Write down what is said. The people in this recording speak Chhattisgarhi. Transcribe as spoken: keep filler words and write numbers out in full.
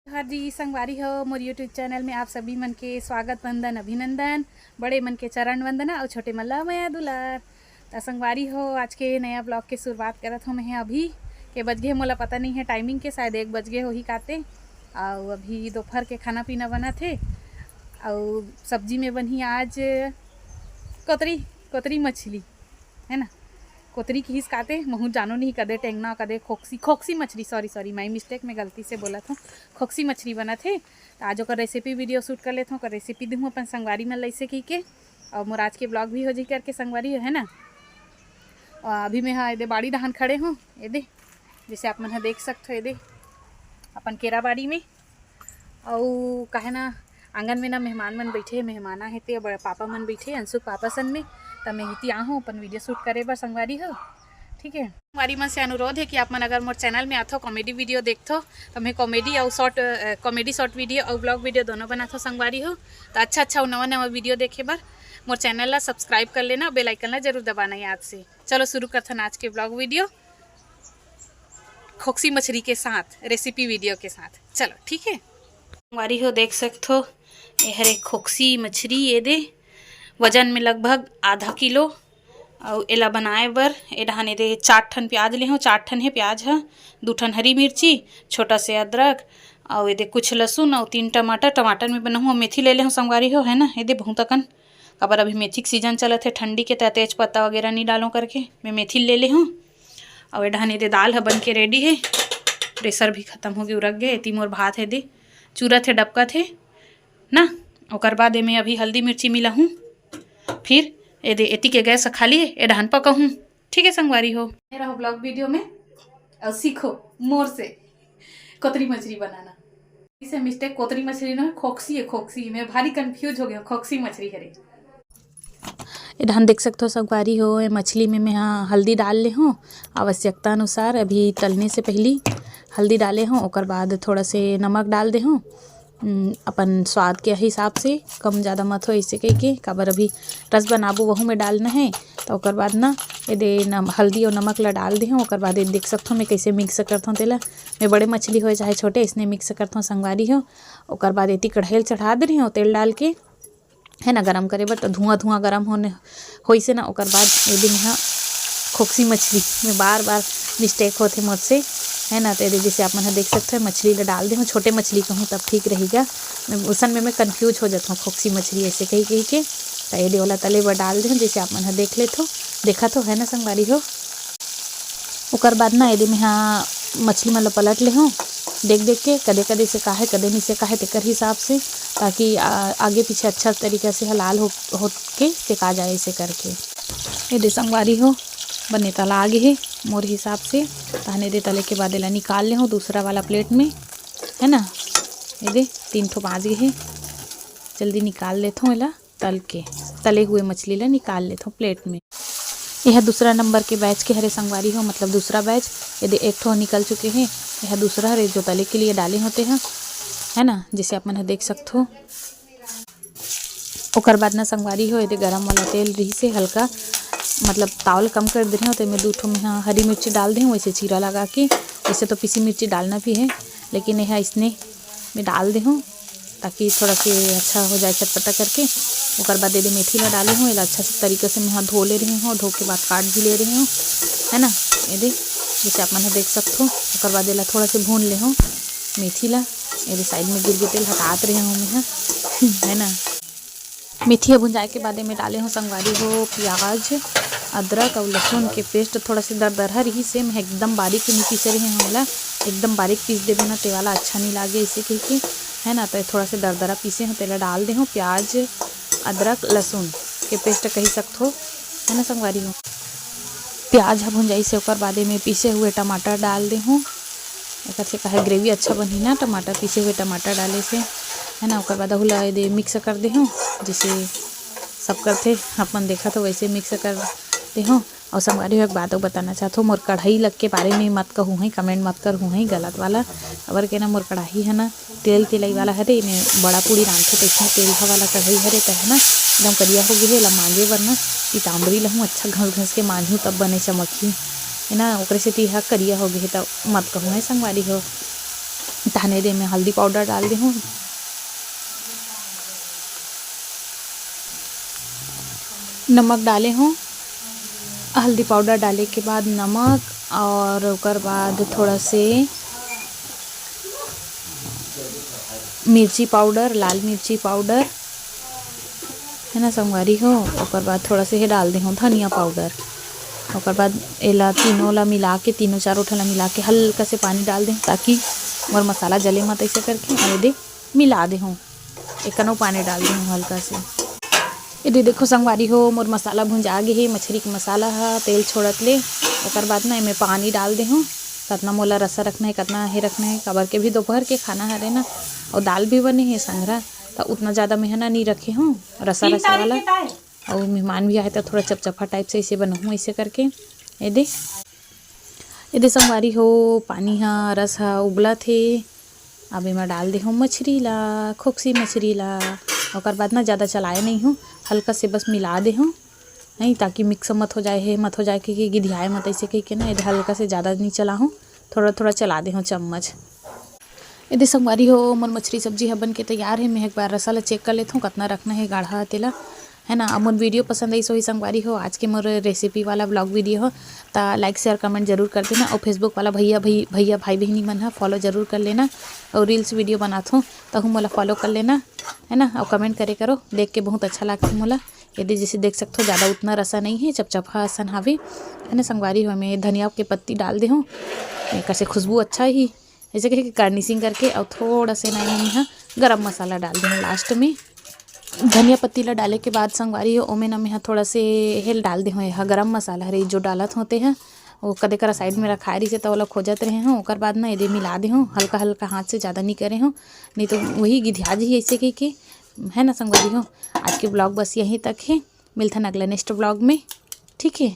जोहार जी संगवारी हो, मोर YouTube चैनल में आप सभी मन के स्वागत, वंदन, अभिनंदन। बड़े मन के चरण वंदना अउ छोटे मन ला मया दुलार। त संगवारी हो, आज के नया ब्लॉग के शुरुआत करत हो मैं अभी। के बज गे मोला पता नहीं है टाइमिंग के, शायद एक बज गे होही काते। अउ अभी दोपहर के खाना पीना बनत हे। अउ सब्जी में बनही आज कोतरी, कोतरी मछली, है ना। कोतरी किहिस काते, महू जानो नहीं, कदे टेंगना, कदे खोक्सी, खोक्सी मछली, sorry sorry, my mistake, मैं गलती से बोलत हूँ, खोक्सी मछली बनत हे। त आज ओकर रेसिपी वीडियो शूट कर लेत हूँ, ओकर रेसिपी दूँ अपन संगवारी मन ला अइसे कहिके। अउ मोर आज के ब्लॉग भी हो जाही करके संगवारी हो, है ना। अउ अभी मैं हा एदे बाड़ी डहान खड़े हूँ, एदे, जैसे आप मन हा देख सकत हो, एदे अपन केरा बाड़ी में। अउ काहे ना आंगन में ना मेहमान मन बैठे हे, मेहमान आहे ते बड़ पापा मन बैठे हे, अंशु के पापा सन में। त मैं इति आहूँ अपन वीडियो शूट करे बर संगवारी हो, ठीक है। संगवारी मन से अनुरोध है कि आप मन अगर मोर चैनल में आथो, कॉमेडी वीडियो देखथो, त मैं कॉमेडी अउ शॉर्ट, अ, कॉमेडी शॉर्ट वीडियो अउ ब्लॉग वीडियो दोनों बनाथो संगवारी हो। त अच्छा अच्छा अउ नवा नवा वीडियो देखे बर मोर चैनल ला सब्सक्राइब कर लेना, बेल आइकन ला जरूर दबाना याद से। चलो शुरू करथन आज के ब्लॉग वीडियो खोक्सी मछली के साथ, रेसिपी वीडियो के साथ। चलो ठीक है। संगवारी हो देख सकथो, ये हरे खोक्सी मछली, ये दे वजन में लगभग आधा किलो। अउ एला बनाए बर ए डहान एदे चार ठन प्याज ले हूँ, चार ठन हे प्याज ह, दू ठन हरी मिर्ची, छोटा से अदरक, अउ एदे कुछ लहसुन अउ तीन टमाटर। टमाटर में बनाहूँ, मेथी ले ले हूँ संगवारी हो, है ना, एदे बहुत अकन, काबर अभी मेथी के सीजन चलत हे, ठंडी के त तेज पत्ता वगैरह नहीं डालों करके मैं मेथी ले ले हूँ। अउ ए डहान एदे दाल ह बन के रेडी हे, प्रेशर भी खत्म हो गे, उरक गे। एती मोर भात हे दे चूरत हे, डबकत हे ना। ओकर बाद एमे अभी हल्दी मिर्ची मिलाहूँ, फिर एदे एती के गैस खाली हे, ए डहान पकाहूँ। ठीक है संगवारी हो, बने रहो ब्लॉग वीडियो में अउ सीखो मोर से कोतरी मछली बनाना। इसे मिस्टेक, कोतरी मछली ना, खोक्सी है, खोक्सी। मैं भारी कंफ्यूज हो गया, खोक्सी मछली हरे। ए डहान देख सकथो संगवारी हो, ए मछली में मैं हा हल्दी डाल ले हूँ आवश्यकता अनुसार। अभी तलने से पहली हल्दी डाले हूँ, ओकर बाद थोड़ा से नमक डाल दे हूँ, उम, अपन स्वाद के हिसाब से, कम ज़्यादा मत हो ऐसे कह के, काबर अभी रस बनाबो वहू में डालना है। तो ओकर बाद ना एदे नम-, हल्दी और नमक ला डाल दे हूँ। ओकर बाद ये देख सकथो मैं कैसे मिक्स करथों तेला। मैं बड़े मछली होए चाहे छोटे, इसने मिक्स करथों संगवारी हो। ओकर बाद एती कढ़ाई ल चढ़ा दे रही हूँ तेल डाल के, है ना, गरम करे बर। तो धुआं धुआं गरम होने होइसे ना, ओकर बाद एदे मैं हा खोक्सी मछली में बार बार मिस्टेक होथे मोर से, है ना। तो एदे जैसे आप मन ह देख सकते हो, मछली ला डाल दे हूँ, छोटे मछली कहूँ तब ठीक रहेगा। मैं उसन में मैं कंफ्यूज हो जाता हूँ, खोक्सी मछली ऐसे कही कही के। तो एदे ओला तले बर डाल दे हूँ, जैसे आप मन ह देख लेथो, देखा तो है ना संगवारी हो। ओकर बाद ना एदे मेहा मछली मन ल पलट ले हूँ, देख देख के कदे कदे से काहे, कदे नहीं से काहे, तेकर हिसाब से, ताकि आ, आगे पीछे अच्छा तरीका से हलाल हो, हो के सेका जाए, ऐसे करके। एदे संगवारी हो, बने तला आगे हे मोर हिसाब से। तहन एदे तले के बाद एला निकाल ले हूँ दूसरा वाला प्लेट में, है ना। एदे तीन ठो बाज गे हे, जल्दी निकाल लेथों एला। तल के, तले हुए मछली ला निकाल लेथों प्लेट में। यह दूसरा नंबर के बैच के हरे संगवारी हो, मतलब दूसरा बैच। एदे एक ठो निकल चुके हैं, यह दूसरा हरे जो तले के लिए डाले होते हैं, है ना, जैसे आप मन ह देख सकथो। ओकर बाद ना संगवारी हो, एदे गरम वाला तेल रही से हल्का, मतलब ताव ल कम कर दे रहे हो, तो मैं दू ठो में हाँ हरी मिर्ची डाल दे हूँ, वैसे चीरा लगा के। वैसे तो पीसी मिर्ची डालना भी है, लेकिन यह इसने में डाल दे हूँ, ताकि थोड़ा से अच्छा हो जाए चटपटा करके। ओकर बाद एदे मेथी ला डाले हूँ, एला अच्छा से तरीका से मैं हा धो ले रही हूँ, धो के बाद काट भी ले रही हूँ, है ना। एदे जैसे आप मन ह देख सकथो, ओकर बाद एला थोड़ा से भून ले हूँ मेथी ला। एदे साइड में गिर गे तेल हटात रहे हूँ मैं हा, है ना। मेथी ह भुंजाए के बाद एमे डाले हूँ संगवारी हो प्याज, अदरक अउ लहसुन के पेस्ट। थोड़ा से दरदरहा रही से मैं एकदम बारीक नहीं पीसे रहे हूँ एला, एकदम बारीक पीस देबे ना ते वाला अच्छा नहीं लागे इसे कह के, है ना। तो थोड़ा से दरदरा पीसे हूँ, तेला डाल दे हूँ प्याज, अदरक, लहसुन के पेस्ट कही सकथो, है ना संगवारी हो। प्याज ह भुंजाई से ओकर बाद एमे पीसे हुए टमाटर डाल दे हूँ, एकर से काहे ग्रेवी अच्छा बनही ना, टमाटर, पीसे हुए टमाटर डाले से, है ना। ओकर बाद ओहू ला एदे मिक्स कर दे हूँ, जैसे सब करथे, अपन देखा तो वैसे मिक्स कर दे हूँ। और संगवारी हो, एक बात और बताना चाहत हूँ, मोर कढ़ाई लग के बारे में मत कहू है, कमेंट मत करू है गलत वाला, अबर के ना मोर कढ़ाई है ना तेल तेलई वाला हरे, एमे बड़ा पूड़ी रांधथे तइसने तेलहा वाला कढ़ाई हरे, त है ना एकदम करिया हो गे हे। एला मांजे बर ना पीताम्बरी लहूँ, अच्छा घस घस के मांजहूँ तब बने चमकही, है ना। ओकरे सेती हा करिया हो गे हे, त मत कहू है संगवारी हो। तहन एदे में हल्दी पाउडर डाल देहूँ, नमक डाले हूँ। हल्दी पाउडर डाले के बाद नमक, और ओकर बाद थोड़ा से मिर्ची पाउडर, लाल मिर्ची पाउडर, है ना संगवारी हो। ओकर बाद थोड़ा से हे डाल देहूँ धनिया पाउडर। ओकर बाद एला तीनों ला मिला के, तीनों चारों ठन ला मिला के हल्का से पानी डाल देहूँ, ताकि मोर मसाला जले मत, ऐसे करके। और एदे मिला देहूँ, एकनो पानी डाल देहूँ हल्का से। एदे देखो संगवारी हो, मोर मसाला भुंजा गे हे, मछरी के मसाला ह तेल छोड़त ले। ओकर बाद ना एमे पानी डाल देहूँ। कतना मोला रसा रखना हे, कतना हे रखना हे, काबर के भी दोपहर के खाना हरे ना, और दाल भी बने हे संघरा, त उतना ज़्यादा मेंह ना नी रखे हूँ रसा रसा वाला। और मेहमान भी आए त थोड़ा चपचपा टाइप से इसे बनाहूँ, ऐसे करके। एदे, एदे संगवारी हो, पानी ह, रस ह उबलत हे। अब एमा डाल देहूँ मछरी ला, खोकसी मछरी ला। ओकर बाद ना ज़्यादा चलाए नहीं हूँ, हल्का से बस मिला देहूँ, नहीं, ताकि मिक्स मत हो जाए हे, मत हो जाए के, कि गिधियाए मत, ऐसे कह के ना, एदे हल्का से ज़्यादा नहीं चलाहूँ, थोड़ा थोड़ा चला देहूँ चम्मच। एदे संगवारी हो, मोर मछरी सब्जी ह बन के तैयार हे। मैं एक बार रसा ला चेक कर लेथूँ, कतना रखना हे गाढ़ा तेला, है ना। अब मोर वीडियो पसंद आइस होही संगवारी हो, आज के मोर रेसिपी वाला ब्लॉग वीडियो हो, त लाइक, शेयर, कमेंट जरूर कर देना। और Facebook वाला भैया, भई-, भैया, भाई, बहिनी मन ह फॉलो जरूर कर लेना। और रील्स वीडियो बनाथों, तहू मोला फॉलो कर लेना, है ना। और कमेंट करे करो, देख के बहुत अच्छा लागथे मोला। एदे जैसे देख सकथो, ज़्यादा उतना रसा नहीं है, चपचपा असन हावे, है ना संगवारी हो। मैं धनिया के पत्ती डाल देहूँ, एकर से खुशबू अच्छा ही, ऐसे कहे कि गार्निशिंग करके। और थोड़ा से ना एमे ह गरम मसाला डाल देहूँ लास्ट में। धनिया पत्ती ला डाले के बाद संगवारी हो, ओमे ना मैं ह थोड़ा से हेल डाल देहूँ, यह गरम मसाला हरे जो डालत होते हैं, वो कदे करा साइड में रखाए रहिसे, त ओला खोजत रहे हूँ। ओकर बाद ना एदे मिला देहूँ, हल्का हल्का हाथ से, ज़्यादा नहीं करे हूँ, नहीं तो वही गिधिया जी ऐसे कह के, है ना संगवारी हो। आज के ब्लॉग बस यहीं तक है, मिलथन अगला नेक्स्ट ब्लॉग में, ठीक है।